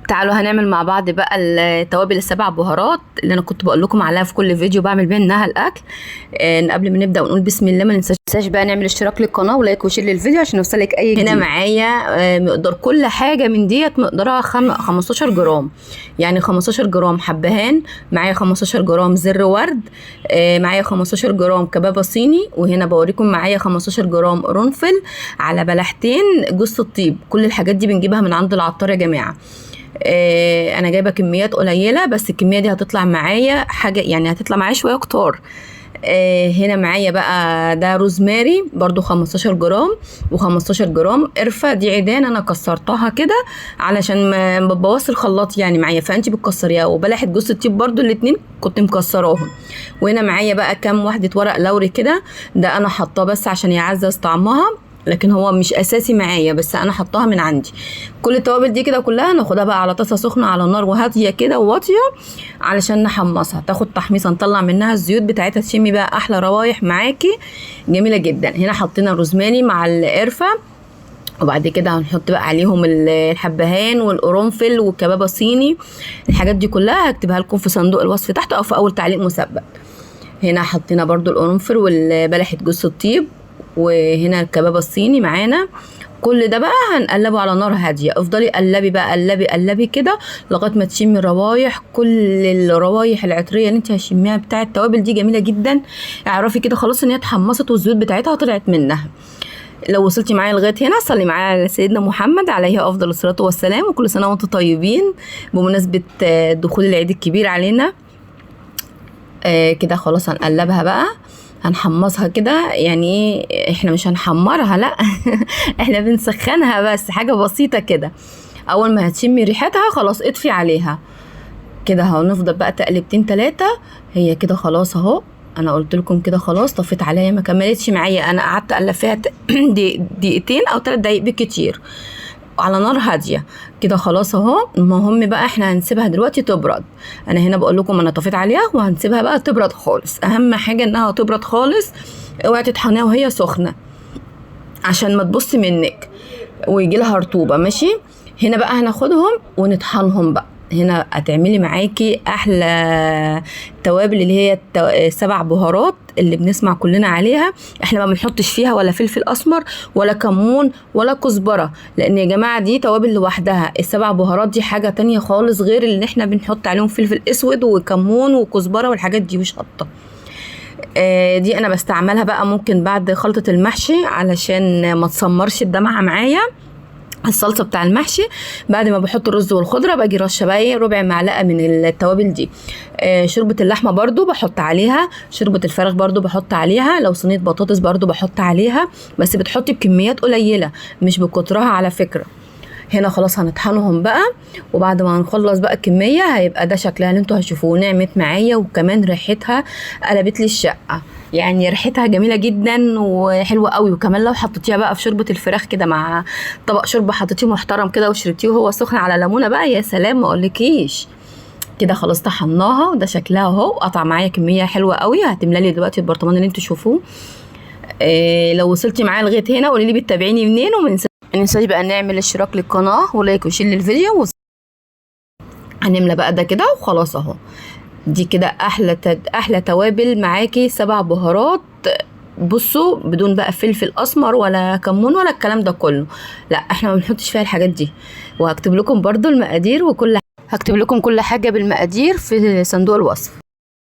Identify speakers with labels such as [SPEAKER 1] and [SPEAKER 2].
[SPEAKER 1] تعالوا هنعمل مع بعض بقى التوابل السبع بهارات اللي انا كنت بقول لكم عليها في كل فيديو بعمل منها الاكل. قبل ما نبدا ونقول بسم الله، ما ننساش بقى نعمل اشتراك للقناة و like و share للفيديو عشان يوصلك اي جديد. هنا معايا مقدار كل حاجة من ديت مقدارها 15 جرام، يعني 15 جرام حبهان، معايا 15 جرام زر ورد، معايا 15 جرام كبابه صيني، وهنا بوريكم معايا 15 جرام قرنفل على بلحتين جوز الطيب. كل الحاجات دي بنجيبها من عند العطار يا جماعة. انا جايبه كميات قليله بس الكمية دي هتطلع معايا حاجة، يعني هتطلع معايا شوية كتار. هنا معايا بقى ده روزماري برضو 15 جرام، و15 جرام قرفه، دي عيدان انا كسرتها كده علشان ما بتبوظش الخلاط يعني معايا، فانت بتكسريها. وبلحه جوز الطيب برضو الاتنين كنت مكسراهم. وهنا معايا بقى كام واحدة ورق لوري كده، ده انا حاطاه بس عشان يعزز طعمها، لكن هو مش اساسي معايا، بس انا حطاها من عندي. كل التوابل دي كده كلها ناخدها بقى على طاسه سخنة على نار وهاديه كده وواطيه علشان نحمصها، تاخد تحميصه، نطلع منها الزيوت بتاعتها، تشمي بقى احلى روايح معاكي جميلة جدا. هنا حطينا الروزماري مع القرفه، وبعد كده هنحط بقى عليهم الحبهان والقرنفل والكبابه الصيني. الحاجات دي كلها هكتبها لكم في صندوق الوصف تحت او في اول تعليق مثبت. هنا حطينا برضو القرنفل والبلحه جوز الطيب، وهنا الكبابه الصيني معانا. كل ده بقى هنقلبه على نار هادية، افضلي قلبي بقى، قلبي قلبي كده لغاية ما تشمي الروايح، كل الروايح العطريه اللي انت هتشميها بتاعه التوابل دي جميلة جدا. اعرفي كده خلاص ان هي اتحمصت والزيوت بتاعتها طلعت منها. لو وصلتي معايا لغاية هنا صلي معايا على سيدنا محمد عليه افضل الصلاة والسلام، وكل سنة وانتم طيبين بمناسبة دخول العيد الكبير علينا. كده خلاص هنقلبها بقى، هنحمصها كده، يعني ايه، احنا مش هنحمرها لا احنا بنسخنها بس حاجة بسيطة كده. اول ما هتشمي ريحتها خلاص اطفي عليها كده. هنفضل بقى تقلبتين تلاتة، هي كده خلاص اهو. انا قلت لكم كده خلاص طفيت عليها، ما كملتش معايا، انا قعدت اقلب فيها دقيقتين او 3 دقايق بالكتير على نار هادية كده خلاص اهو. المهم بقى احنا هنسيبها دلوقتي تبرد. انا هنا بقول لكم انا طفيت عليها وهنسيبها بقى تبرد خالص. اهم حاجة انها تبرد خالص، اوعي تطحنيها وهي سخنة عشان ما تبص منك ويجي لها رطوبة، ماشي. هنا بقى هناخدهم ونطحنهم بقى. هنا هتعملي معاكي احلى توابل اللي هي 7 بهارات اللي بنسمع كلنا عليها. احنا ما بنحطش فيها ولا فلفل اسمر ولا كمون ولا كزبره، لان يا جماعة دي توابل لوحدها. ال7 بهارات دي حاجة تانية خالص غير اللي احنا بنحط عليهم فلفل اسود وكمون وكزبره والحاجات دي وشطه. دي انا بستعملها بقى ممكن بعد خلطه المحشي علشان ما تسمرش الدمعة معايا الصلصه بتاع المحشي. بعد ما بحط الرز والخضره باجي رشه بقى ربع معلقه من التوابل دي. شوربة اللحمة برضو بحط عليها، شوربة الفراخ برضو بحط عليها، لو صينية بطاطس برضو بحط عليها، بس بتحطي بكميات قليله مش بكترها على فكرة. هنا خلاص هنطحنهم بقى، وبعد ما هنخلص بقى الكمية هيبقى ده شكلها اللي انتوا هتشوفوه. نعمت معايا، وكمان ريحتها قلبت لي الشقة، يعني ريحتها جميلة جدا وحلوه قوي. وكمان لو حطيتيها بقى في شوربة الفراخ كده مع طبق شوربة حطيتيه محترم كده وشربتيه وهو سخن على ليمونه بقى، يا سلام ما اقولكيش. كده خلاص طحناها وده شكلها اهو. قطع معايا كمية حلوة قوي، هتملى لي دلوقتي البرطمان اللي انتوا تشوفوه. لو وصلتي معايا لغاية هنا قولي لي بتتابعيني منين، وما ننساش بقى نعمل اشتراك للقناة و like و share للفيديو. هنملى بقى ده كده وخلاص اهو. دي كده احلى توابل معاكي، 7 بهارات. بصوا بدون بقى فلفل اسمر ولا كمون ولا الكلام ده كله، لا احنا ما بنحطش فيها الحاجات دي. وهكتب لكم برضو المقادير وكل هكتب لكم كل حاجة بالمقادير في صندوق الوصف.